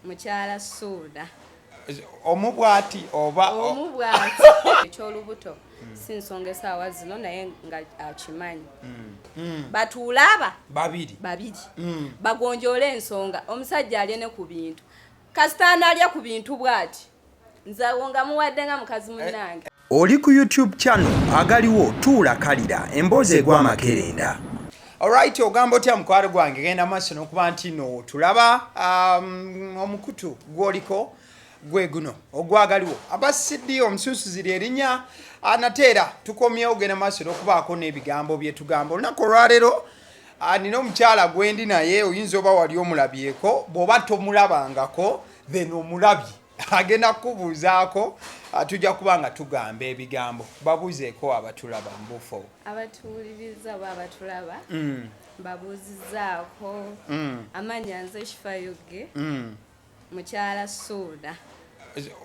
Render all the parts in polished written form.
Mukyala Suuna. Omu bwati oba omu bwati. Ekyolubuto si nsonga esaawa zino, naye nga akimanyi. Batuule aba babiri. Babiri bagonjoole ensonga. Omusajja alye ne ku bintu. Kasita anaalya ku bintu bw'ati, nze awo nga muwadde nga mukazi munnange. Oli ku YouTube channel Agaliwo, tuula kalira emboozi egwa amakerenda. Alright, ogamba otya mukwano gwange? Genda maaso n'okuba nti no tulaba omukutu gw'oliko gwe guno ogwagaliwo aba CD omusuusuzi lyerinnya. Nate era tukomyewo, genda maaso n'okubaako n'ebigambo bye tugamba olunaku olwaleero. Nina omukyala gwendi naye, oyinza oba wali omulabyeko, bw'oba tomulabangako then omulabye agenda kukubuuzaako. Tujja kuba nga tugamba ebigambo, babuuzeeko abatulaba mubufo. Abatuwuliriza oba abatulaba, mbabuuzizaako. Amannya nze Kifayuge, mukyala Suuna.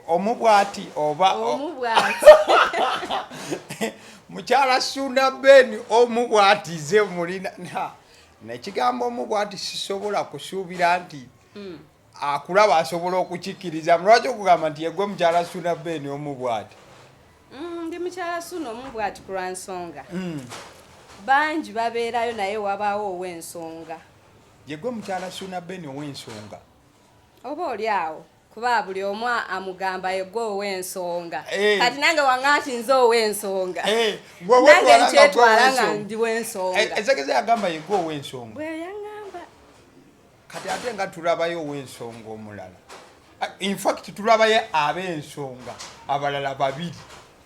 Omu bwati oba omu bwati. Mukyala Suuna Ben omu bwati, ze mulina nekigambo omu bwati, sisobola kusuubira nti akulaba asobola okukikkiriza. Lwaki okugamba nti yegwe mukyala Suuna Ben omu bwati? Ndi mukyala Suuna omu bwati ku lwa nsonga. Bangi babeerayo, naye wabaawo ow'ensonga. Yegwe mukyala Suuna Ben ow'ensonga. Oba oli awo, kuba buli omu amugamba yegwe ow'ensonga. Eh. Kati nange wanga nti nze ow'ensonga. Eh, gwe nange weetwala nga gwe nkyetwala nga ow'ensonga. ndi w'ensonga. Ezegeza yagamba yegwe ow'ensonga. Bwe yaŋŋamba. Kati ate nga tulabayo ow'ensonga omulala. In fact tulabayo ab'ensonga abalala babiri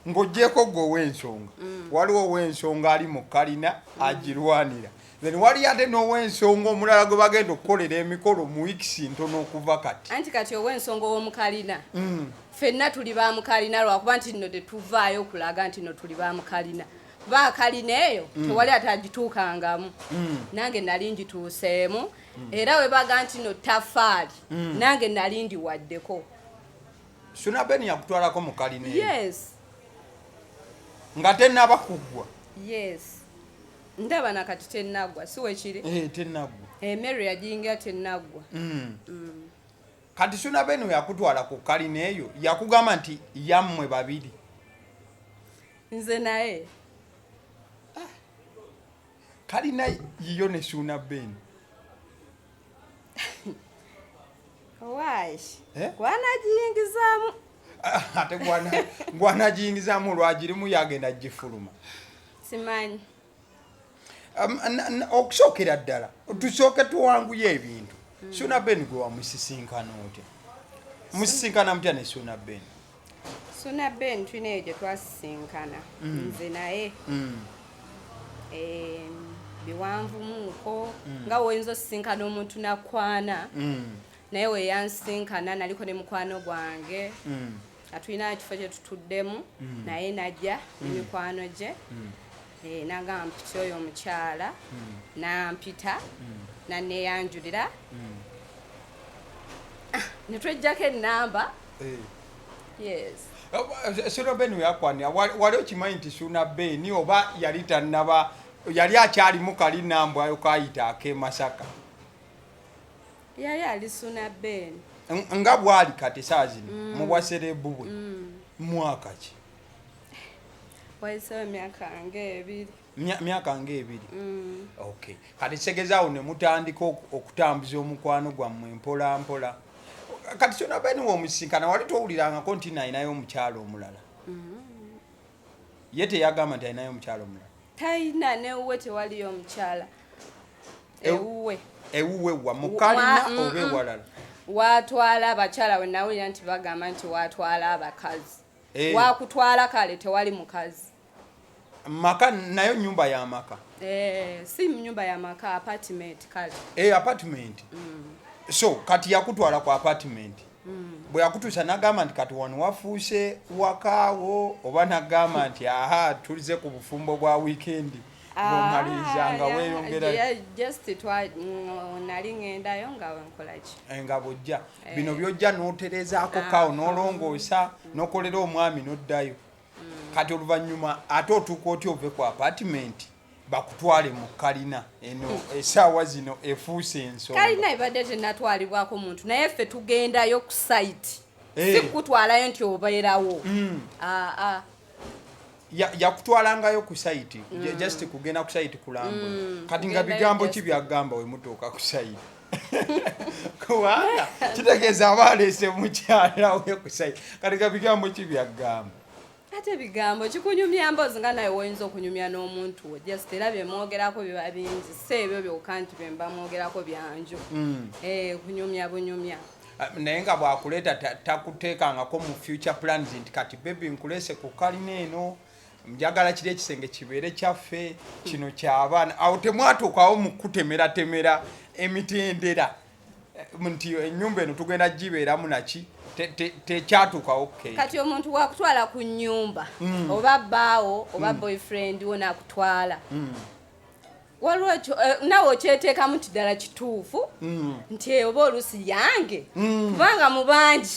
ng'ogyeko gwe ow'ensonga. Waliwo ow'ensonga ali mu kalina agirwanira, then waliyo ate n'ow'ensonga omulala gwe bagenda okukolera emikolo mu wiikisi ntono okuva kati. Anti kati ow'ensonga ow'omukalina, ffenna tuli bamukalina, lwakuba nti nno tetuvaayo okulaga nti nno tuli bamukalina, kuba akalina eyo tewali ate agituukangamu. Nange nali ngituuseemu, era we baga nti no tafaali, nange nali ndiwaddeko. Suna Ben yakutwalako mu kalina eyo? Yes. Nga tennaba kuggwa? Yes, ndaba nakati tennaggwa, si wekiri? Eh, tennaggwa. Emere yagiyingira tennaggwa. Kati Suna Ben yakutwala ku kalina eyo, yakugamba nti yammwe babiri? Nze naye. Kalina yiyo ne Suna Ben? Why? Eh? Gwanagiyingizaamu. Ate gwanagiyingizaamu, lwagirimu yagenda gifuluma? Simanyi. Okusookera ddala tusooke tuwanguye ebintu. Suna Ben gwe wamusisinkana otya? Musisinkana mutya ne Suna Ben? Suna Ben tulina eyo gye twasisinkana nze naye. Biwanvumuuko nga woyinza osisinkana omuntu nakwana, naye weyansinkana naliko ne mukwano gwange nga tulina ekifo kye tutuddemu, naye najja nemikwano gye. Nagamba mpita oyo omukyala, nampita, naneyanjulira. Ah, netwejjako enamba. Yes. Suna Ben weyakwanira, wali okimanyi nti Suna Ben oba yali tannaba, yali akyalimu kali nambwayo kayita ak'e Masaka? Yali ali Suna Ben. Nga bwali kati saa zino mu bwaserebu bwe, mwaka ki? Wayisewo emyaka nga 2. Myaka nga 2. Okay, kati kitegeezaawo ne mutandika okutambuza omukwano gwammwe mpola mpola. Kati Suna Ben womusisinkana, wali towulirangako nti nalinayo omukyalo omulala? Ye teyagamba nti alinayo omukyalo omulala? Talina, newuwe tewaliyo omukyala ewuwe. Ewuwe wa mukalina oba ewalala? Watwala abakyala, we nawulira nti bagamba nti watwala abakazi. Eh. Wakutwala kale tewali mukazi. Maka nayo nyumba ya maka? Eh, si nyumba ya maka, apartment kale. E, apartment. So kati yakutwala ku apartment, bwe yakutuusa nagamba nti kati wano wafuuse wakaawo, oba nagamba nti aha, tulize ku bufumbo bwa weekend, ng'omaliriza nga weeyongera? Just nali ŋŋendayo nga nkola ki? Nga bwojja bino byojja n'oterezaako kaawo, n'olongoosa, n'okolera omwami, n'oddayo. Kati oluvannyuma ate otuuka otya ove ku apartment? Bakutwale mu kalina eno esaawa zino efuuse ensonga. Kalina ebadde tenatwalibwako muntu, naye ffe tugendayo ku site. Si kutwalayo nti obeerawo. Ah, ah. Yakutwalangayo ku site, just kugenda ku site kulambula. Kati nga Kugendayo bigambo just. ki byagamba we mutuuka ku site? Kubanga kitegeeza aba aleese mukyala we ku site, kati nga bigambo ki byagamba? Ate bigambo kikunyumya mboozi nga nawe woyinza okunyumya n'omuntu wo, just era byemwogerako biba bingi, si ebyo byokka nti byemba mwogerako byanju. Eh, kunyumya bunyumya. Ah, naye nga bwakuleeta takuteekangako mu future plans nti kati baby nkuleese ku kalina eno, njagala kiri ekisenge kibeere kyaffe, kino kyabaana? Awo temwatuukawo mu kutemeratemera emitendera, nti ennyumba eno tugenda gibeeramu naki? Tekyatuukawo keeki? Kati omuntu wakutwala ku nyumba, oba bbaawo oba boyfriend wo nakutwala, waliwo ekyo, nawe okyeteekamu nti ddala kituufu nti oba oluusi yange, kubanga mu bangi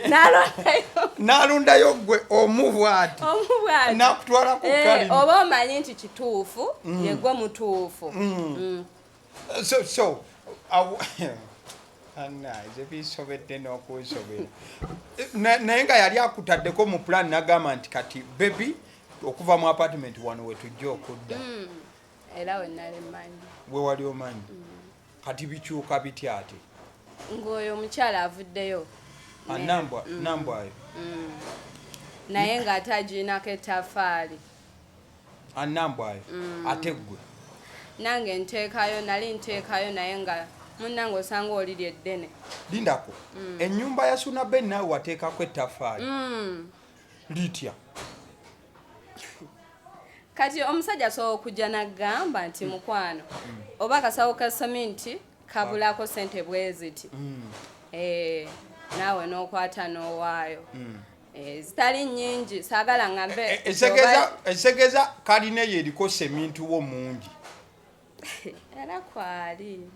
nalondayo. N'alondayo gwe omu bw'ati. Omu bw'ati. N'akutwala ku kalina. Oba omanyi nti kituufu, yegwe mutuufu. So anna ezo bisobedde n'okunsobera. Naye nga yali akutaddeko mu plan nagamba nti kati baby, okuva mu apartment wano wetujja okudda? Era we nali mmanyi. Bwe wali omanyi. Kati bikyuka bitya ate? Ng'oyo omukyala avuddeyo. Ah, nambwa nambwayo. Naye ng'ate agirinako ettafaali. Ah, nambwayo ate gwe? Nange nteekayo, nali nteekayo, naye nga munnange osanga oliri eddene. Lindako, ennyumba ya Suna Ben naawe wateekako ettafaali litya? Kati omusajja asobola okujja n'agamba nti mukwano, oba akasawo ka seminti kabulako sente bwe ziti. Eh, naawe n'okwata n'owaayo. Eh, zitali nnyingi, saagala ngambe. Esegeza kalina eyo eriko seminti wo mungi? Era kwali.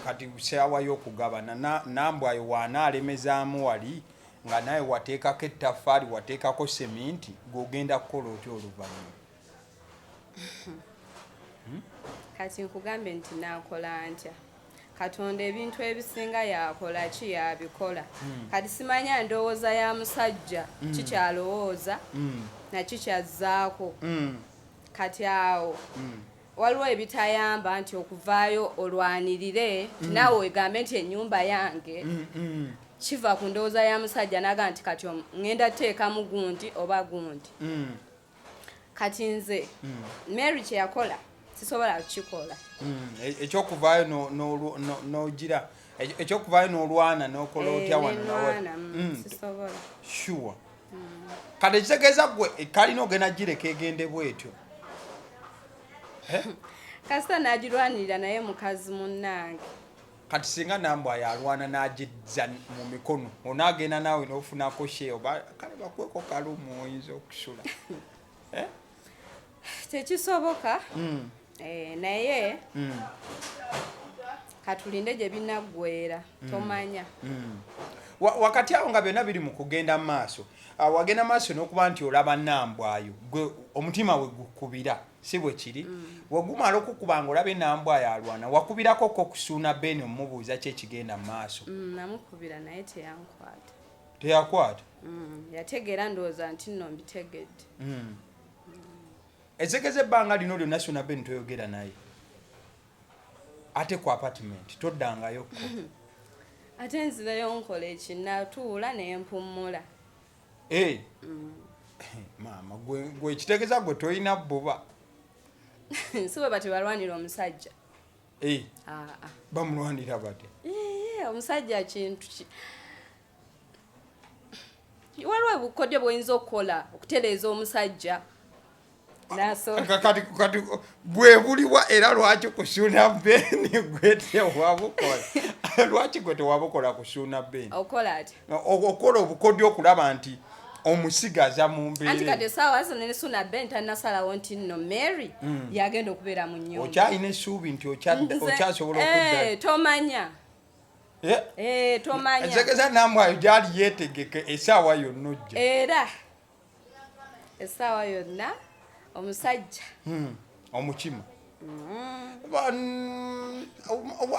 Kati saawa y'okugabana, nambwayo waanaalemezaamu wali nga nawe wateekako ettaffaali, wateekako seminti, gw'ogenda kukola otya oluvannyuma? Kati nkugambye nti nakola ntya? Katonda ebintu ebisinga yakola ki? Yabikola. Kati simanya ndowooza ya musajja kikyalowooza nakikyazzaako. Kati awo waliwo ebitayamba nti okuvaayo olwanirire nti naawe wegambe nti ennyumba yange. Kiva ku ndowooza ya musajja naga nti kati ŋŋenda teekamu gundi oba gundi. Kati nze Mary kyeyakola sisobola kukikola. Ekyokuvaayo n'ogira, ekyokuvaayo n'olwana n'okola otya wano nawe? Nenwana, sisobola. Sure. Kati ekitegeeza gwe kalina ogenda gireka egende bwetyo? Kasita nagirwanirira, naye mukazi munnange. Kati singa nambwayo alwana n'agizza mu mikono, onaagenda naawe n'ofunako share, oba kale bakweko kalumu oyinza okusula? Eh? Tekisoboka. Eh, naye katulinde gye binaggwera, tomanya. Wakati awo nga byonna biri mu kugenda mu maaso, wagenda maaso n'okuba nti olaba nambwayo, gwe omutima we gukubira, si bwe kiri? Wegumala okukuba nga olaba enambwayo alwana, wakubirako ko kusuuna Ben omubuuza ki ekigenda mu maaso? Namukubira naye teyankwata. Teyakwata? Yategeera ndowooza nti nno mbitegedde. Ezegeza ebbanga lino lyonna Suuna Ben toyogera naye, ate ku apartment toddangayokko? Ate nzireyo nkola eki? Natuula nempummula. Eh. Maama gwe ekitegeeza gwe tolina bbuba. Si bwe bati balwanira omusajja. Eh, Ah, ah. Bamulwanira batya? Ee, omusajja kintu ki, waliwo obukodyo bwoyinza okukola okutereeza omusajja. Kati bwe buliwa? Era lwaki kusuuna Ben gwe tewabukola? Lwaki gwe tewabukola kusuuna Ben? Okola ati? Okola obukodyo okulaba nti omusigaza mu Anti kati mbeera. Esaawa zino ne Suuna Ben tanasalawo nti nno Mary yagenda okubeera mu nyumba. Okyalina essuubi nti okyasobola okudda? Eh, tomanya. Eh, tomanya. Ezegeza nambwayo gyali yeetegeke essaawa yonna ojja. Era essaawa yonna. Omusajja. Omukima.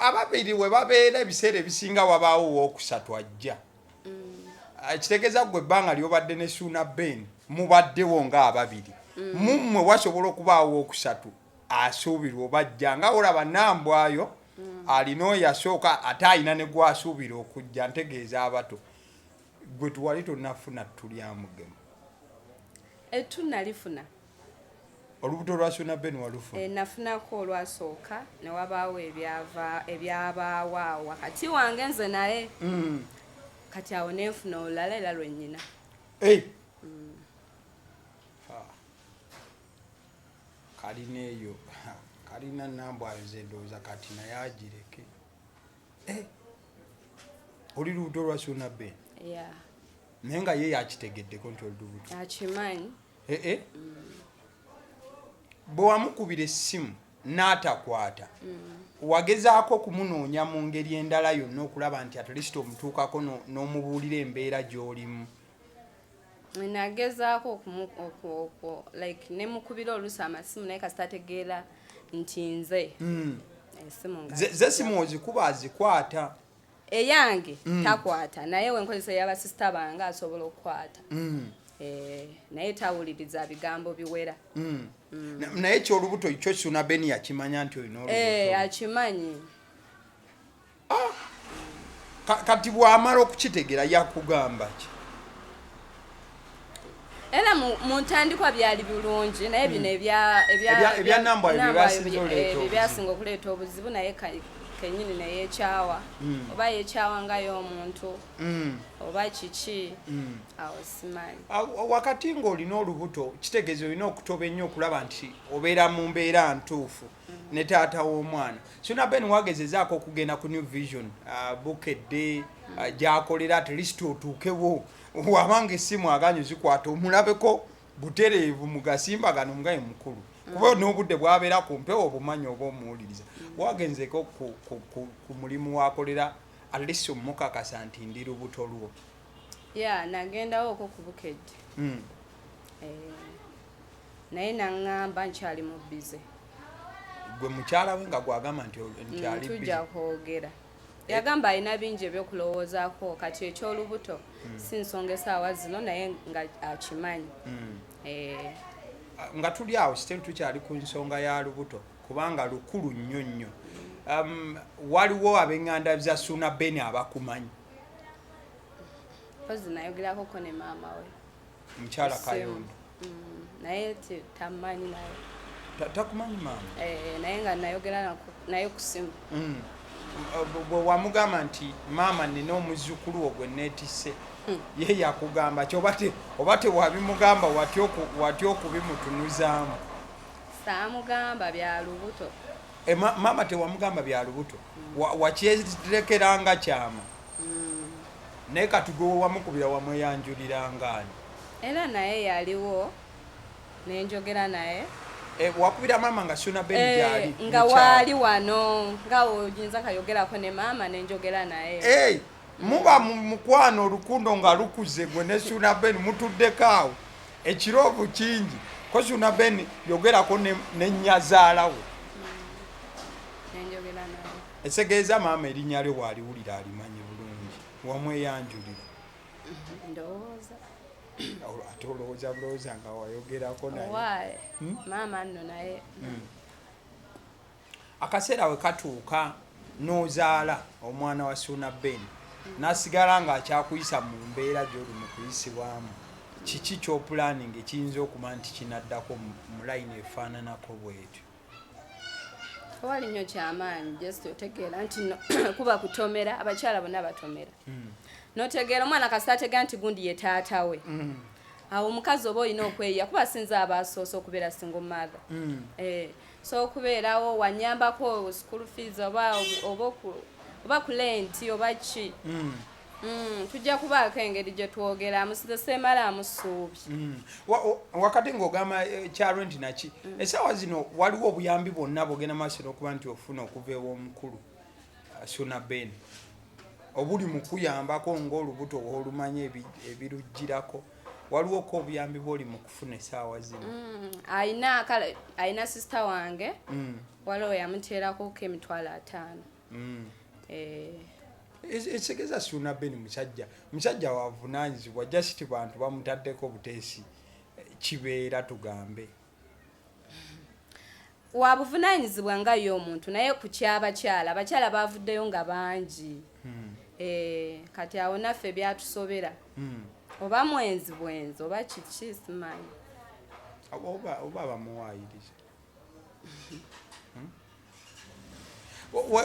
Ababiri we babeera ebiseera ebisinga wabaawo owokusatu ajja. Kitegeeza gwe ebbanga lyobadde ne Suuna Ben mubaddewo ng'ababiri, mummwe wasobola okubaawo owokusatu asuubirwa oba ajja, nga olaba Nambwayo alina oyo asooka ate alina ne gwasuubira okujja. Ntegeeza abato. Gwe tuwali tonafuna ttu lya mugemu? Ettu nalifuna. Olubuto lwa Suuna Ben walufuna? E, nafunako olwasooka ne wabaawo ebyava ebyabaawo awo wakati wange nze naye. Kati awo nenfuna olulala era lwennyina. Hey. Ha. Kalina eyo, ha, kalina Nambwayo nze ndowooza kati naye agireke. Eh. Oli lubuto lwa Suuna Ben? Yeah. Naye nga ye yakitegeddeko nti oli lubuto? Akimanyi. Eh, eh. Bwe wamukubira essimu n'atakwata, wagezaako okumunoonya mu ngeri endala yonna okulaba nti at least omutuukako n'omubuulira embeera gy'olimu? Nagezaako like nemukubira oluusi amasimu, naye kasita ategeera nti nze, esimu nga Ze simu ozikuba azikwata? Eyange takwata, naye wenkozesa eyabasisita bange asobola okukwata. Eh, naye tawuliriza bigambo biwera. Naye kyolubuto kyo Suuna Ben yakimanya nti olina Eh, olubuto? Akimanyi. Kati bw'amala okukitegera yakugamba ki? Era mu ntandikwa byali bulungi, naye bino Ebya Nambwayo bye byasinze oleeta obuzibu. Byasinga okuleeta obuzibu, naye kenyini neyekyawa, oba yekyawa nga y'omuntu oba kiki, awo simanyi. Ah, wakati ng'olina olubuto kitegeeza olina okutoba ennyo okulaba nti obeera mu mbeera ntuufu ne taata w'omwana. Suuna Ben, wagezezaako okugenda ku New Vision, Bukedde, gyakolera, at least otuukewo, wabanga essimu aganyo zikwata, omulabeko butereevu mugasimba gano mugaye mukulu, kuba n'obudde bwabeera ku mpewo obumanyi oba omuwuliriza? Wagenzeko ku mulimu wakolera, at least omukakasa nti ndi lubuto lwo? Ya, nagendawo okwo ku Bukedde. Eh, naye naŋŋamba nkyali mu busy. Gwe mukyala we nga gwagamba nti ali busy? Tujja kwogera. Yagamba alina bingi ebyokulowoozaako, kati ekyolubuto si nsonga esaawa zino, naye nga akimanyi. Eh, Nga tuli awo, still tukyali ku nsonga ya lubuto, kubanga lukulu nnyo nnyo. Waliwo ab'eŋŋanda za Suuna Ben abakumanyi? Mpozi nayogerakoko ne maama we. Mukyala Essimu. Kayondo? Naye tamanyi naye. Takumanyi maama? Eh, naye nga nayogera naye ku simu. Bwe wamugamba nti maama nina omuzzukulu wo gwe neetisse, ye yakugamba ki, oba tewabimugamba, watya okubimutunuzaamu? Saamugamba bya lubuto. E, maama tewamugamba bya lubuto? Wakyerekeranga kyama? Naye kati gwe wamukubira wamweyanjuliranga ani? Era naye yaliwo nenjogera naye. E, wakubira maama nga Suuna Ben Eh, gyali? Nga mu kyalo. Waali wano nga oyinza kayogerako ne maama nenjogera naye. Hey, muba mu mukwano olukundo nga lukuze, gwe ne Suuna Ben mutuddeko awo ekiroovu kingi ko Suuna Ben yogerako ne nnyazaala we? Nenjogera naye. Esegeeza maama erinnya lyo bw'aliwulira alimanyi bulungi. Wamweyanjulira? Ndowooza. Ate olowooza bulowooza nga wayogerako naye? Why? Maama nno naye. Akaseera we katuuka n'ozaala omwana wa Suuna Ben, n'asigala ng'akyakuyisa mu mbeera gy'oli mu kuyisibwamu, kiki ky'opulaninga ekiyinza okuba nti kinaddako mu layini efaananako bwetyo? Tewali nnyo kyamaanyi, just otegeera nti no kuba kutomera, abakyala bonna batomera. Notegeera omwana kasita ategeera nti gundi ye taata we, awo omukazi oba olina okweyiya, kuba sinza abasoose okubeera single mother. Eh, so okubeerawo wanyambako school fees oba ku rent oba ki. Tujja kubaako engeri gye twogeramu, size seemalaamu ssuubi. Wakati ng'ogamba kya rent naki, essaawa zino waliwo obuyambi bwonna bwogenda maaso n'okuba nti ofuna okuva ew'omukulu Suuna Ben, obuli mu kuyambako ng'olubuto olumanya ebirugirako? Waliwo ko obuyambi bwoli mu kufuna essaawa zino? Ayina kale, ayina sister wange. Waliwo yamuteerako ko 500,000. Eh. Ekitegeeza Suuna Ben musajja wavunanyizibwa, just bantu bamutaddeko buteesi kibeera tugambe. Wabuvunanyizibwa nga ye omuntu, naye ku kyabakyala, abakyala bavuddeyo nga bangi. Kati awo naffe byatusobera. Oba mwenzi bwenzi oba kiki simanyi. Oba bamuwaayiriza.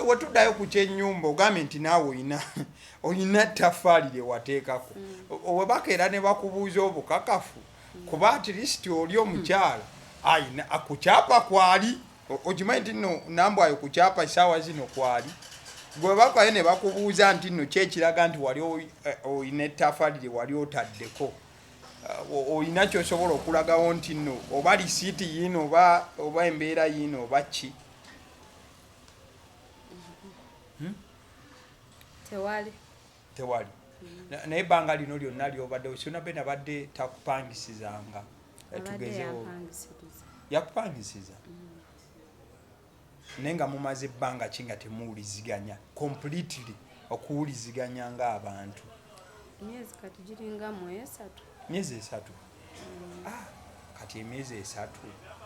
Wetuddayo ku kyennyumba, ogambye nti naawe oyina ttaffaali lye wateekako. We bakeera ne bakubuuza obukakafu, kuba at least oli omukyala ayina ku kyapa kwali, okimanyi nti nno Nambwayo ku kyapa essaawa zino kwali, gwe bavayo ne bakubuuza nti nno kyekiraga nti wali oyina ettaffaali lye wali otaddeko, oyina kyosobola okulagawo nti nno oba lisiiti yiino oba embeera yiino oba ki? Tewali. Tewali. Naye ebbanga lino lyonna lyobaddewo, Suuna Ben abadde takupangisizanga? Tugezewo, yakupangisiza, naye nga mumaze ebbanga ki nga temuwuliziganya completely, okuwuliziganya ng'abantu? Myezi kati giringa mu 3. Myezi 3. Ah, kati emyezi 3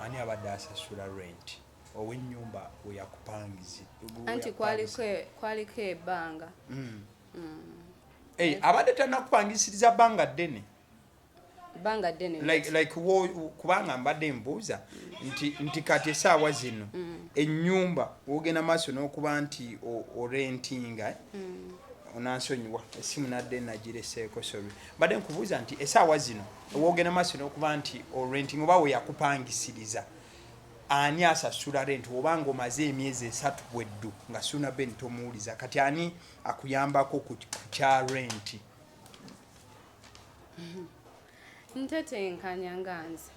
ani abadde asasula rent ow'ennyumba weyakupangizi? Anti kwaliko ebbanga. Hey, abadde tanakupangisiriza bbanga ddene? Bbanga ddene. Like kubanga mbadde mbuuza nti kati essaawa zino ennyumba wogenda maaso n'okuba nti orentinga, onansonyiwa, essimu nadde nagireseeko, sorry. Mbadde nkubuuza nti essaawa zino wogenda maaso n'okuba nti orentinga oba weyakupangisiriza, ani asasula rent, obanga omaze emyezi 3 bweddu nga Suuna Ben tomuwuliza? Kati ani akuyambako ku kya rent? Ntetenkanya nga nze.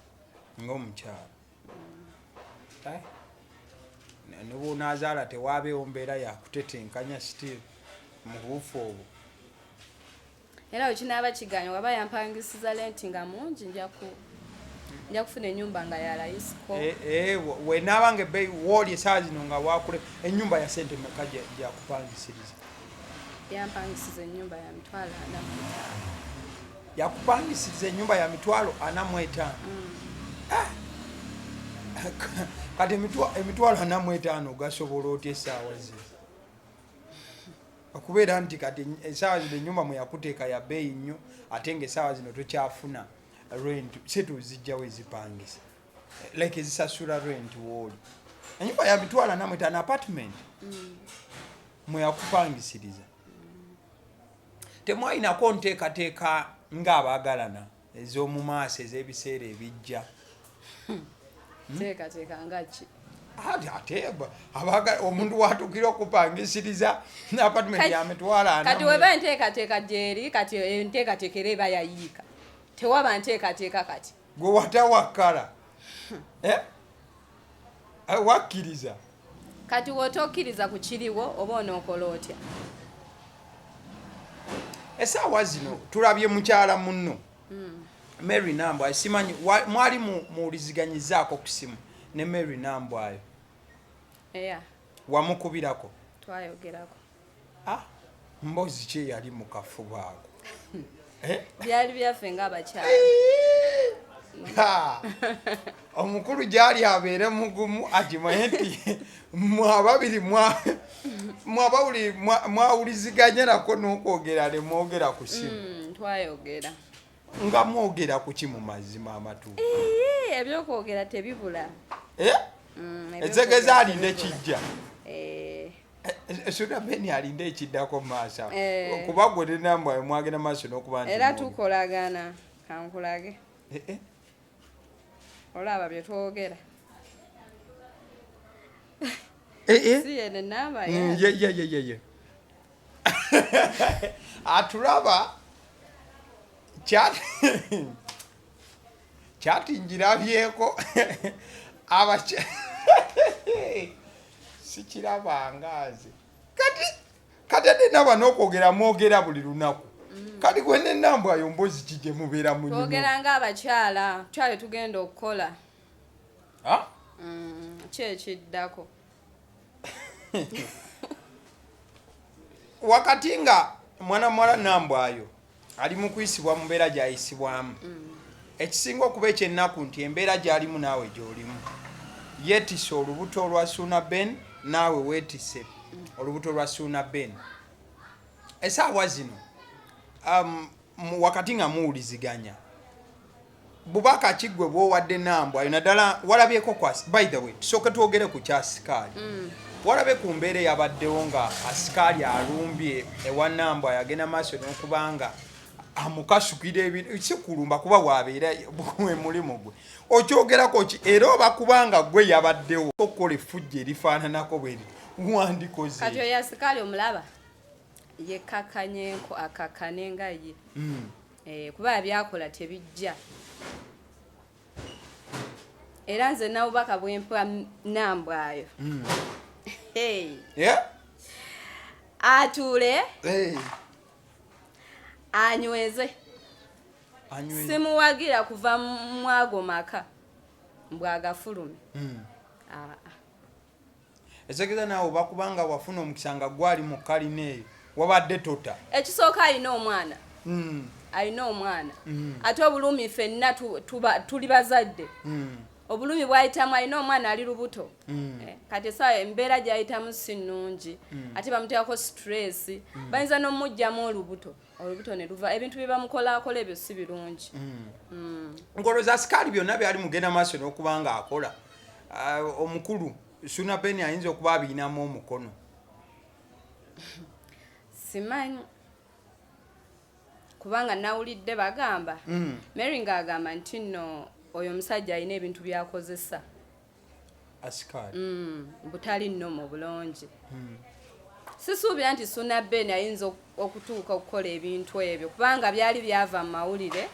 Ng'omukyala. Ne bw'onaazaala tewaabeewo mbeera yakutetenkanya still mu buufu obwo. Era wekinaaba kiganye, waba yampangisiza rent nga mungi, nja kufuna ennyumba nga yalayisiko. Wenaabanga ebbeeyi wooli esaawa zino nga wakule, ennyumba ya sente meka gyakupangisiriza? Yampangisiza ennyumba ya 45,000. Yakupangisiriza ennyumba ya 45,000? Ah! Kati 45,000 gasobola otya essaawa zino okubeera nti kati essaawa zino ennyumba mwe yakuteeka ya bbeeyi nnyo, ate nga essaawa zino tokyafuna rent, sente ozijjawo ezipangisa, like ezisasula rent wooli? Ennyumba ya 45,000, apartment mwe yakupangisiriza, temwalinako nteekateeka ng'abaagalana ez'omu maaso, ez'ebiseera ebijja? Teekateeka nga ki? Ate omuntu watuukira okupangisiriza apartment ya 45,000. Kati weba enteekateeka gyeri, kati enteekateeka era eba yayiika, tewaba nteekateeka kati. Gwe watawakkala, eh? Wakkiriza. Kati wotokkiriza ku kiriwo, oba onookola otya? Essaawa zino tulabye mukyala munno Mary Nambwayo. Simanyi mwali muwuliziganyizaako ku simu ne Mary Nambwayo? Eya. Wamukubirako? Twayogerako. Ah, mbozi ki eyali mu kafubo ako? Eh? Byali byaffe ng'abakyala. Omukulu gyali abeere mugumu, akimanye nti mwababiri mwawuliziganya nako n'okwogera ne mwogera ku simu. Twayogera. Nga mwogera ku ki mu mazima amatuufu? Ebyokwogera tebibula. Eh? Ebyokwogera Ezegeza alinde tebibula. kijja. Eh. Suuna Ben alinde ekiddako mu maaso awo. Eh. Kuba gwe nenambwayo mwagenda maaso n'okuba nti Era mwogera. tukolagana, kankulage. Eh, eh. Olaba bye twogera. Eh, eh. Si yene namba Ye, ye, ye, ye, ye. Atulaba kyati njirabyeko sikirabanga nze. Kati ate naba n'okwogera mwogera buli lunaku. Kati gwe nenambwayo mbozi ki gye mubeera munyumya? Twogera ng'abakyala, kyale tugenda okukola. Ha? Ki ekiddako? Wakati nga mwana muwala Nambwayo ali mu kuyisibwa mu mbeera gy'ayisibwamu, ekisinga okuba eky'ennaku nti embeera gy'alimu naawe gy'olimu. Yeetisse olubuto lwa Ssuuna Ben, naawe weetisse olubuto lwa Ssuuna Ben. Essaawa zino wakati nga muwuliziganya, bubaka ki gwe bw'owadde Nambwayo, naddala walabyeko kwa, by the way, tusooke twogere ku kya sikaali. Walabe ku mbeera eyabaddewo nga asikaali alumbye ewa Nambwayo, agenda maaso n'okuba nga amukasukira ebintu, si kulumba kuba bw'abeera we mulimu gwe. Okyogerako ki? Era oba kubanga gwe yabaddewo okukola effujjo erifaananako bwe riti, wandikoze? Kati oyo asikaali omulaba yekkakkanyeko, akakkane nga ye. Kuba byakola tebijja. Era nze nabubaka bwempa Nambwayo. Hey. Atuule. Hey. Anyweze. Anyweze. Simuwagira kuva mwago maka mbwagafulume. Esekeza naawe oba kubanga wafuna omukisa nga gwali mu kalina eyo, wabadde tota. Ekisooka alina omwana. Alina omwana. Ate obulumi ffenna tuli bazadde. Obulumi bw'ayitamu, alina omwana ali lubuto. Kati essaawa embeera gy'ayitamu si nnungi. Ate bamuteekako stress. Bayinza n'omuggyamu olubuto. Olubuto ne luva, ebintu bye bamukolakola ebyo si birungi. Ngolooza asikaali byonna byali mugenda maaso n'okuba ng'akola. Omukulu Ssuuna Ben ayinza okuba abiyinamu omukono. Simanyi, kubanga nawulidde bagamba, Mary ng'agamba nti nno oyo omusajja alina ebintu by'akozesa. Asikaali. Butali nnomo bulungi. Sisuubira nti Ssuuna Ben ayinza okutuuka okukola ebintu ebyo, kubanga byali byava mu mawulire.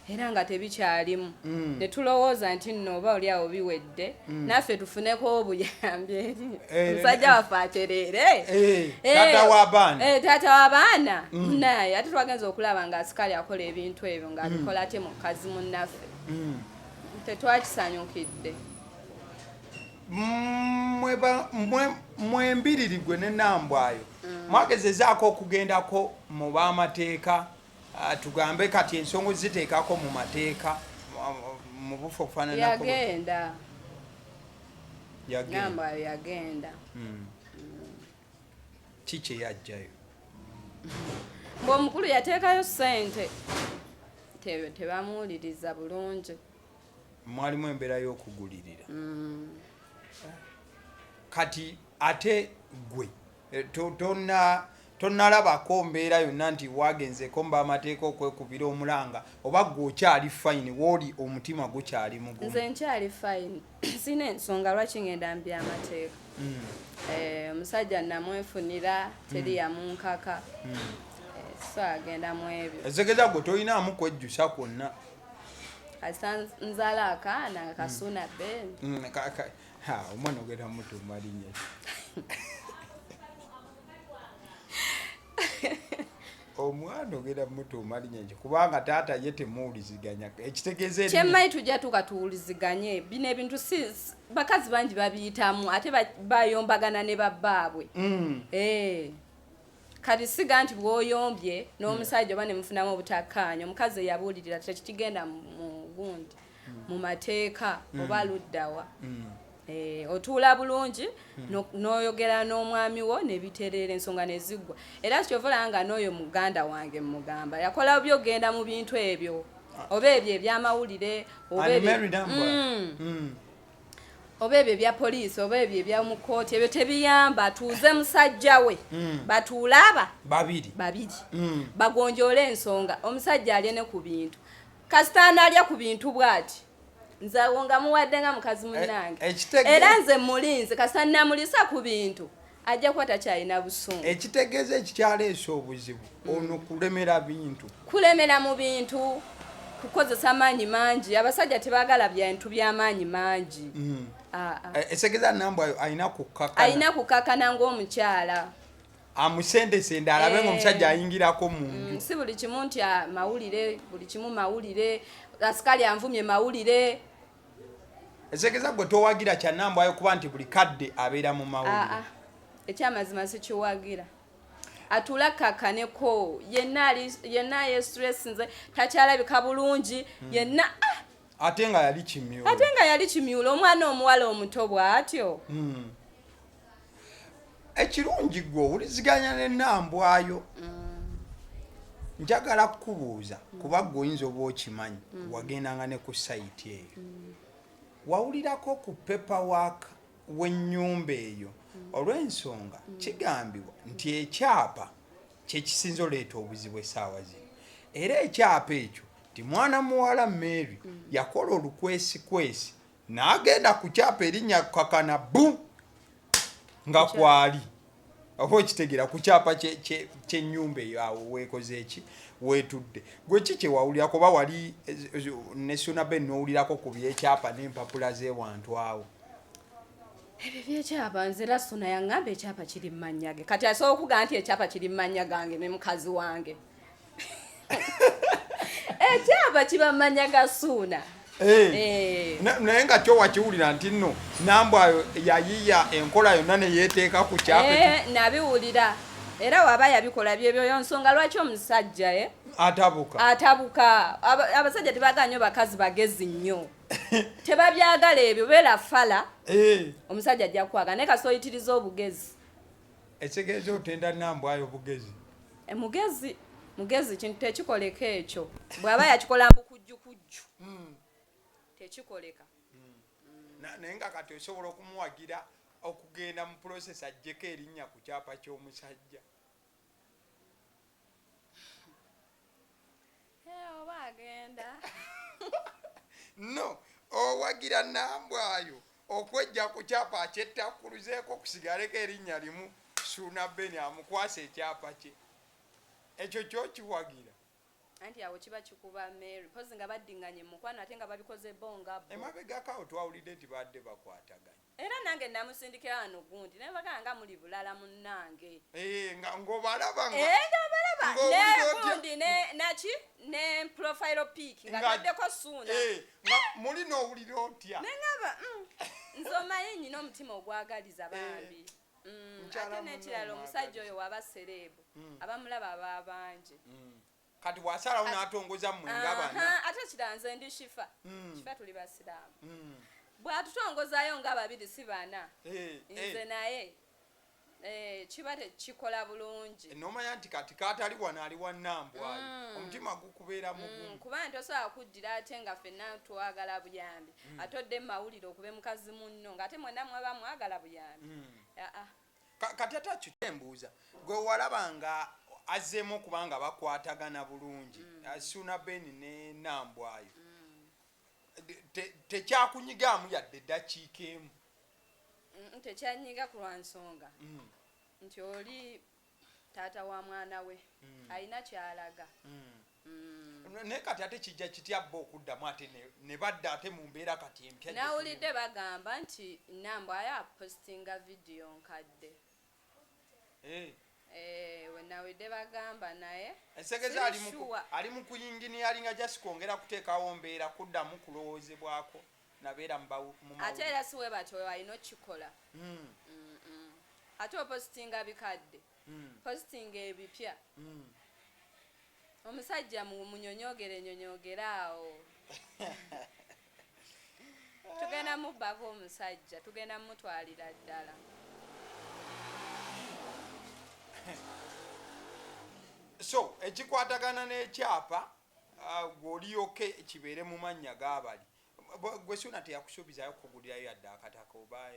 Era nga tebikyalimu. Ne tulowooza nti nno oba oli awo biwedde, naffe tufuneko obuyambi eri. Omusajja waffe atereere. Taata w'abaana. Taata w'abaana. Naye ate twagenze okulaba nga asikaali akola ebintu ebyo ng'abikola ate mukazi munnaffe. Tetwakisanyukidde. Mwembiriri gwe ne Nambwayo. Mwagezezaako okugendako mu b'amateeka, tugambe kati ensonga ziteekako mu mateeka mu bufo obufaananako. Yagenda. Yagenda. Nambwayo yagenda. Ki kye yajjayo? Ng'omukulu yateekayo ssente. Tebamuwuliriza bulungi. Mwalimu embeera y'okugulirira. Kati ate gwe tonnalabako mbeera yonna nti wagenzeeko mu b'amateeka okwekubira omulanga, oba gwe okyali fine, w'oli omutima gukyali mugumu? Nze nkyali fine, sina ensonga lwaki ngenda mu by'amateeka. Omusajja namwefunira, teri yamunkaka. So agenda mu ebyo. Ezegeza gwe tolinaamu kwejjusa kwonna? Kasita nzaala akaana nga Kasuuna Ben. Omwana ogenda mutuuma linnya ki? Omwana ogenda mutuuma linnya ki? Kubanga taata ye temuwuliziganya. Ekitegeeza erinnya Kyemmanyi tujja tuuka tuwuliziganye. Bino ebintu si bakazi bangi babiyitamu, ate bayombagana ne babbaabwe. Kati siga nti bw'oyombye n'omusajja oba ne mufunamu obutakkaanya, omukazi eyabuulirira tekigenda mu gundi, mu mateeka oba luddawa. Otuula bulungi n'oyogera n'omwami wo ne bitereera, ensonga ne ziggwa. Era kyova olaba nga n'oyo muganda wange mmugamba yakola by'ogenda mu bintu ebyo, oba ebyo eby'amawulire, oba Ani ebyo Mary Nambwa? Oba ebyo ebya poliisi, oba ebyo ebya mu kkooti, ebyo tebiyamba. Atuuze musajja we, batuule aba babiri, babiri, bagonjoole ensonga. Omusajja alye ne ku bintu. Kasita anaalya ku bintu bw'ati, nze awo nga muwadde nga mukazi munnange. Era nze mulinze, kasita namulisa ku bintu ajja kuba takyalina busungu. Ekitegeeza ekikyaleese obuzibu ono kulemera bintu. Kulemera mu bintu, kukozesa maanyi mangi. Abasajja tebaagala bintu by'amaanyi mangi. Esegeeza Nambwayo alina kukkakana. Alina kukkakana ng'omukyala. Amusendesende alabe ng'omusajja ayingirako mu nju. Si buli kimu nti mawulire, buli kimu mawulire, asikaali anvumye mawulire. Esekeza gwe towagira kya Nambwayo kuba nti buli kadde abeera mu mawulire? Ekyamazima sikiwagira. Atula kakaneko yenna, yenna yestress, nze takyalabika bulungi yenna. Ate nga yali kimyula. Ate nga yali kimyula, omwana omuwala omuto bw'atyo. Ekirungi gwe owuliziganya ne Nambwayo. Njagala kukubuuza, kuba gwe oyinza oba okimanyi, wagendanga ne ku site eyo, wawulirako ku paperwork w'ennyumba eyo? Olw'ensonga kigambibwa nti ekyapa kyekisinza oleeta obuzibu essaawa zino, era ekyapa ekyo nti mwana muwala Mary yakola olukwesikwesi n'agenda ku kyapa erinnya kakana bu nga kwali, oba okitegeera, ku kyapa ky'ennyumba eyo awo weekoze eki weetudde. Gwe ki kyewawulirako, oba wali ne Suna Ben n'owulirako ku byekyapa n'empapula z'ewantu awo? Ebyo byekyapa, nze era Suna yaŋŋamba ekyapa kiri mu mannya ge. Kati asobola okugamba nti ekyapa kiri mu mannya gange ne mukazi wange? Ekyapa kiba mu mannya ga Suuna. Naye nga kyo wakiwulira nti nno Nambwayo yayiya enkola yonna ne yeeteeka ku kyapa? Nabiwulira, era waba yabikola byebyo nsonga lwaki omusajja atabuka. Atabuka. Abasajja tebaagala nnyo bakazi bagezi nnyo, tebabyagala ebyo, beera fala. Omusajja ajja kukwagala, naye kasita oyitiriza obugezi. Ekitegeeza otenda Nambwayo bugezi? Mugezi, mugezi. Kintu tekikoleka ekyo. Bw'aba yakikola mbukujjukujju, tekikoleka. Naye nga kati osobola okumuwagira okugenda mu process aggyeko erinnya ku kyapa ky'omusajja? Oba agenda. No, owagira Nambwayo okwejja ku kyapa akyettakkuluzeeko kusigaleko erinnya limu, Suuna Ben amukwasa ekyapa kye? Ekyo kyokiwagira? Anti awo kiba kikuba Mary pozi nga baddinganye mukwano, ate nga babikoze bo nga bo. Emabegako awo twawulidde nti badde bakwataganye. Era nange namusindikira wano gundi, naye bagamba nga muli bulala munnange. Ng'obalaba nga Nga balaba ng'owulira ne otya? Gundi ne naki ne profile pic nga taddeko Suuna. Nga muli n'owulira otya? Neŋaba nze omanyi nyina omutima ogwagaliza bambi. Mukyala Ate munno n'ekirala, omusajja oyo waba celeb, abamulaba aba bangi. Kati bw'asalawo n'atongoza mmwe nga bana. Ate kirala, nze ndi Shifa. Shifa tuli basiraamu. Bw'atutongozaayo nga babiri si bana, nze naye kiba tekikola bulungi. Nomanya nti kati kaatali wano ali wa Nambwayo, omutima gukubeera mugumu. Kuba nti osobola kuddira ate nga ffenna twagala buyambi, ate odde mumawulire okube mukazi munno ng'ate mwenna mwaba mwagala buyambi. Aa. Kati ate akyo kyembuuza, gwe walaba nga azzeemu okuba nga bakwatagana bulungi, Suuna Ben ne Nambwayo, tekyakunyigaamu yadde eddakiika emu? Tekyanyiga ku lwa nsonga nti oli taata wa mwana we, alina kyalaga. Naye kati ate kijja kitya bo okuddamu ate ne badda ate mu mbeera kati empya gye Nawulidde bagamba nti Nambwayo apostinga vidiyo nkadde. We nawulidde bagamba, naye Ensegeza siri ali mu sure. Ali mu kuyinginiyalinga, just kwongera kuteekawo mbeera kuddamu kulowoozebwako nabeera mu Ate mawulire. Era si we batyo alina okukikola. Ate opositinga bikadde, positinga ebipya. Omusajja munyonyogere nyonyogere awo, tugenda mubbako omusajja, tugenda mutwalira ddala. So ekikwatagana n'ekyapa, gw'olyoke kibeere mu mannya g'abali. Gwe Suuna teyakusuubizayo kukugulirayo yadde akataka oba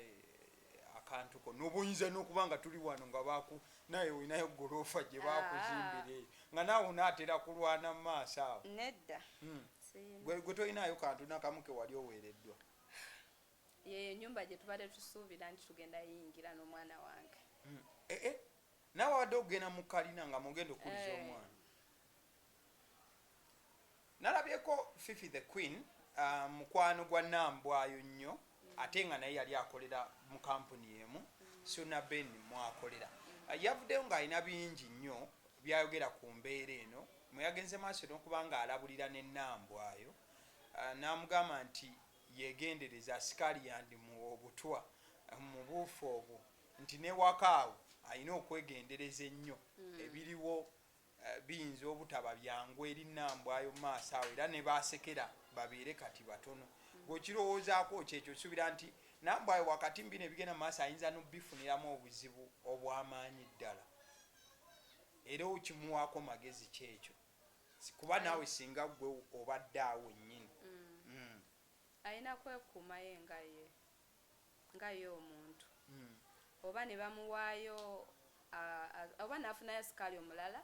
akantu ko n'obuyinza n'okuba nga tuli wano nga baku naye olinayo goloofa gye bakuzimbira eyo nga naawe onaatera kulwana mu maaso awo? Nedda. Siyina. Gwe tolinayo kantu nakamu ke wali oweereddwa? Yeyo ennyumba gye tubadde tusuubira nti tugenda yingira n'omwana wange. Naawe wabadde okugenda mu kalina nga mugenda okukuliza omwana. Nalabyeko Fifi the Queen, mukwano gwa Nambwayo nnyo, ate nga naye yali akolera mu kampuni emu Suna Ben mwakolera. Yavuddeyo ng'alina bingi nnyo byayogera ku mbeera eno mwe yagenze maaso n'okuba ng'alabulira ne Nambwayo n'amugamba nti yeegendereze asikaali yandimuwa obutwa mu buufu obwo nti n'ewaka awo alina okwegendereza ennyo ebiriwo biyinza obutaba byangu eri Nambwayo mu maaso awo era ne baasekera babeere kati batono. Gwe okirowoozaako ki ekyo? Osuubira nti Nambwayo wakati mu bino ebigenda mu maaso ayinza n'okubifuniramu obuzibu obw'amaanyi ddala? Era okimuwaako magezi ki ekyo? Kuba naawe singa ggwe obadde awo wennyini. Alina kwekuuma ye nga ye, nga ye omuntu. Oba ne bamuwaayo, oba n'afunayo asikaali omulala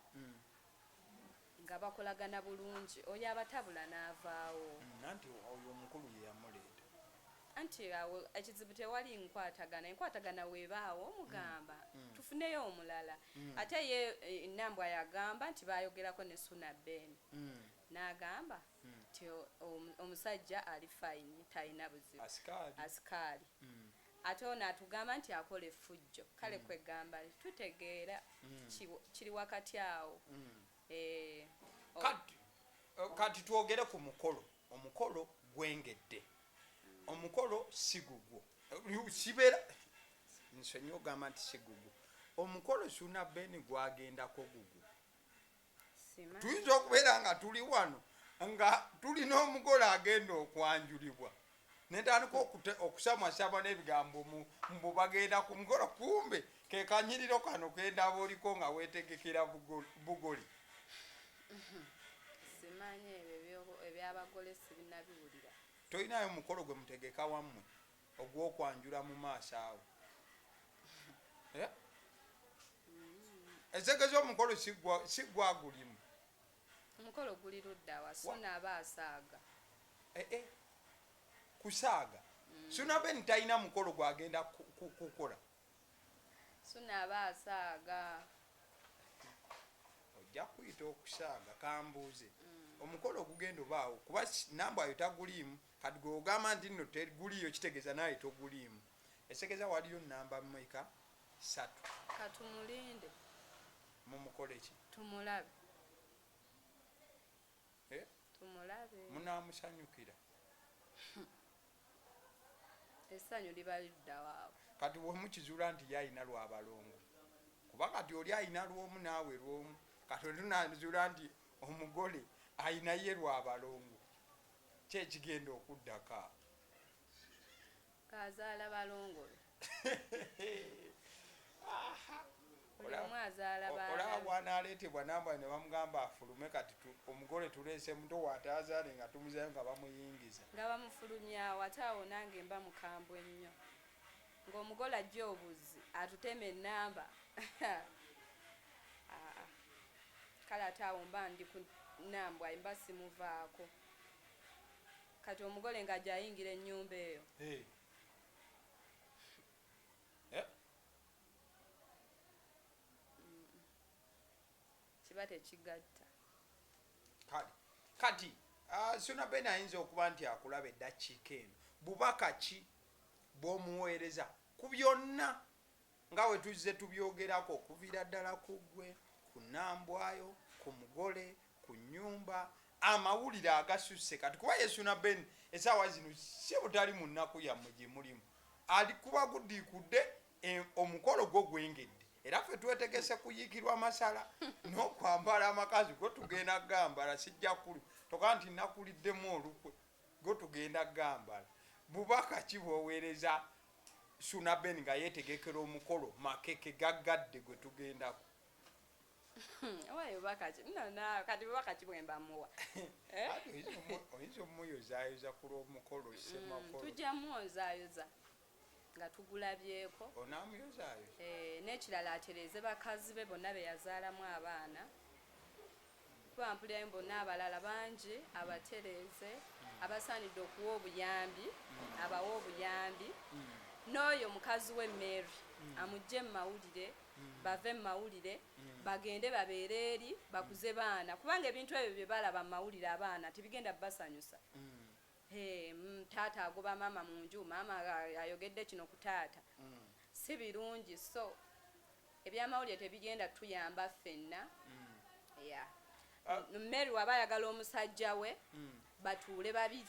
nga bakolagana bulungi, oyo abatabula n'avaawo. Anti oyo omukulu ye yamuleeta. Anti awo ekizibu tewali nkwatagana. Enkwatagana weebaawo omugamba tufuneyo omulala. Ate ye Nambwa yagamba nti baayogerako ne Suna Ben. N'agamba nti omusajja ali fine, talina buzibu. Asikaali. Asikaali. Ate ono atugamba nti akola effujjo. Kale kwegamba tutegeera kiri wakati awo. Kati twogere ku mukolo. Omukolo gwengedde. Omukolo si gugwo. Sibeera nsonyi ogamba nti si gugwo. Omukolo Ssuuna Ben gwagendako gugwo. Tuyinza okubeera nga tuli wano nga tulina omugole agenda okwanjulibwa netandika okusamwasama n'ebigambo mbu bagenda ku mukolo, kumbe ke kanyiriro kano kendaba oliko nga weetegekera bugole. Simanyi ebyo ebyabagole sibinabiwulira. Tolinayo mukolo gwe mutegeka wammwe ogw'okwanjula mu maaso awo? Ezegeza omukolo si gwa gulimu. Omukolo guli ludda wa Ssuuna aba asaaga. Kusaaga. Ssuuna Ben talina mukolo gwagenda kukola. Ssuuna aba asaaga. Ojja kuyita okusaaga kambuuze. Omukolo ogugenda obaawo kuba Nambwayo taguliimu, kati gwe ogamba nti nno teguliiyo kitegeeza naawe toguliimu. Esegeeza waliyo nnamba mmeka? 3. Katumulinde. Mumukole ki? Tumulabe. Tumulabe. Munaamusanyukira. Essanyu liba lidda waawo. Kati bwe mukizuula nti ye alina lw'abalongo, kuba kati oli alina lw'omu naawe lw'omu, kati otunazuula nti omugole alina ye lw'abalongo, ki ekigenda okuddako awo? K'azaala balongo be. Buli omu azaala baana Olaba be. Bw'anaaleetebwa Nambwayo ne bamugamba afulume, kati omugole tuleese muto w'ataazaale nga tumuzayo nga bamuyingiza. Nga bamufulumyawo, ate awo nange mba mukambwe nnyo. Ng'omugole ajja obuzzi atutema ennamba. Aa, kale ate awo mba ndi ku Nambwayo, mba simuvaako. Kati omugole ng'ajja ayingira ennyumba eyo. Eh? Kiba tekigatta. Kale kati Ssuuna Ben ayinza okuba nti akulaba eddakiika eno, bubaka ki bw'omuweereza ku byonna nga bwe tuzze tubyogerako okuviira ddala ku ggwe, ku Nambwayo, ku mugole, ku nnyumba, amawulire agasusse kati? Kuba ye Ssuuna Ben essaawa zino si butali mu nnaku yammwe gye mulimu, ali kuba gudiikudde omukolo gwo gwengedde, era ffe twetegese kuyiikirwa masala n'okwambala amakazi go tugenda gambala. Sijja kulu toka nti nakuliddemu olukwe, go tugenda gambala. Bubaka ki bw'oweereza Ssuuna Ben nga yeetegekera omukolo makeke gaggadde gwe tugendako? Owaye bubaka ki nno naawe? Kati bubaka ki bwe mbamuwa? Eh? Ate oyinza omuyozaayoza ku lw'omukolo ssemakolo. Tujja mwozaayoza nga tugulabyeko. Onaamuyozaayoza? N'ekirala atereeze bakazi be bonna be yazaalamu abaana, kuba mpulirayo bonna abalala bangi. Abatereeze, abasaanidde okuwa obuyambi abawe obuyambi, n'oyo mukazi we Mary amugye mu mawulire, bave mu mawulire, bagende babeere eri bakuze baana, kubanga ebintu ebyo bye balaba mu mawulire abaana tebigenda basanyusa. Hey, taata agoba maama mu nju, maama ayogedde kino ku taata, si birungi. So Ebyamawulire tebigenda tuyamba ffenna. Yeah. Mary waba ayagala omusajja we, batuule babiri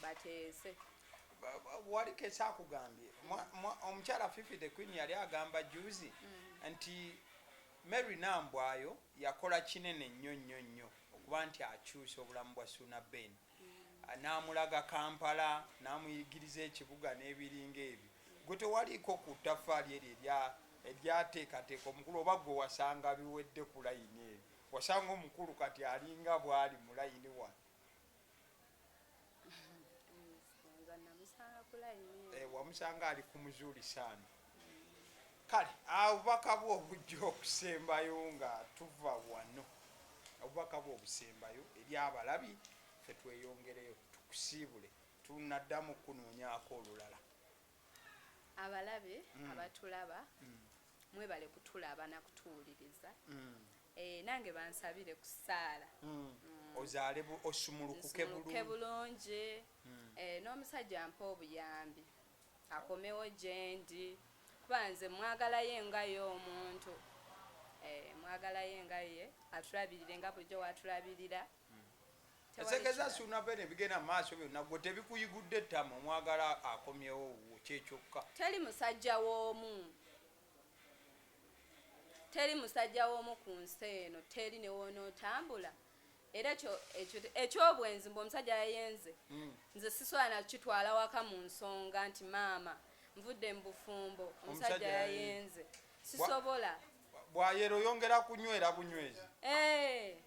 bateese. Wali kesa akugambye omukyala Fifi the Queen yali agamba juzi nti Mary Nambwayo yakola kinene nnyo nnyo nnyo okuba nti akyusa obulamu bwa Suuna Ben, n'amulaga Kampala, n'amuyigiriza ekibuga n'ebiringa ebyo. Gwe tewaliiko ku ttaffaali eryo eryateekateeka omukulu, oba gwe wasanga biwedde ku layini eyo, wasanga omukulu kati alinga bw'ali mu layini wano? Nze namusanga ku layini. Eh, wamusanga ali ku muzuuli saano. Kale obubaka bwo obujja okusembayo nga tuva wano, obubaka bwo obusembayo eri abalabi, ffe tweyongereyo tukusiibule, tunaddamu kunoonyaako olulala. Abalabe abatulaba, mwebale kutulaba nakutuwuliriza. Nange bansabire ku ssaala. Ozaale osumulukuke. Nsumuluke bulungi. Bulungi. N'omusajja ampa obuyambi akomewo gye ndi, kuba nze mwagalayo nga ye omuntu. Mwagalayo nga ye atulabirire nga bulijjo watulabirira. Tewali Esekeza. kirala. Suuna Ben, ebigenda mu maaso byonna gwe tebikuyigudde ettama, omwagala akomyewo wuwo kyekyokka. Teri musajja w'omu, teri musajja w'omu ku nsi eno, teri ne woonootambula. Era ekyo ekyobwenzi mbu omusajja yayenze, nze sisobola nakitwala waka mu nsonga nti maama nvudde mu bufumbo, omusajja Omusajja yayenze, sisobola. Bwayera oyongera kunywera bunywezi. Eh,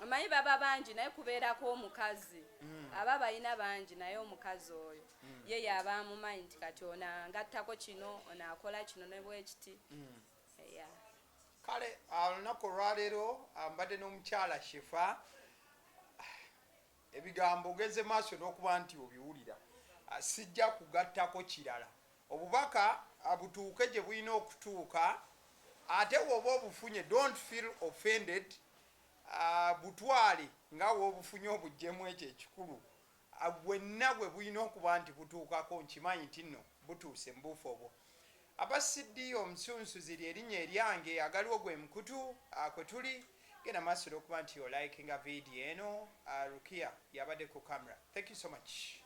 omanyi baba bangi, naye kubeerako omukazi aba balina bangi, naye omukazi oyo ye yaba amumanyi nti kati ono angattako kino, ono akola kino ne bwekiti. Yeah. Kale olunaku olwaleero mbadde n'omukyala Shifa. Ebigambo ogenze maaso n'okuba nti obiwulira. Sijja kugattako kirala. Obubaka butuuke gye bulina okutuuka, ate woba obufunye, don't feel offended. Butwale nga woobufunye, obuggyemu ekyo ekikulu. Bwenna bwe bulina okuba nti butuukako, nkimanyi nti nno butuuse mu buufu obwo. Aba CD omusunsuzi lyerinnya eryange, agaliwo gwe mukutu kwe tuli. Genda maaso n'okuba nti olikinga vidiyo eno. Rukia yabadde ku camera. Thank you so much.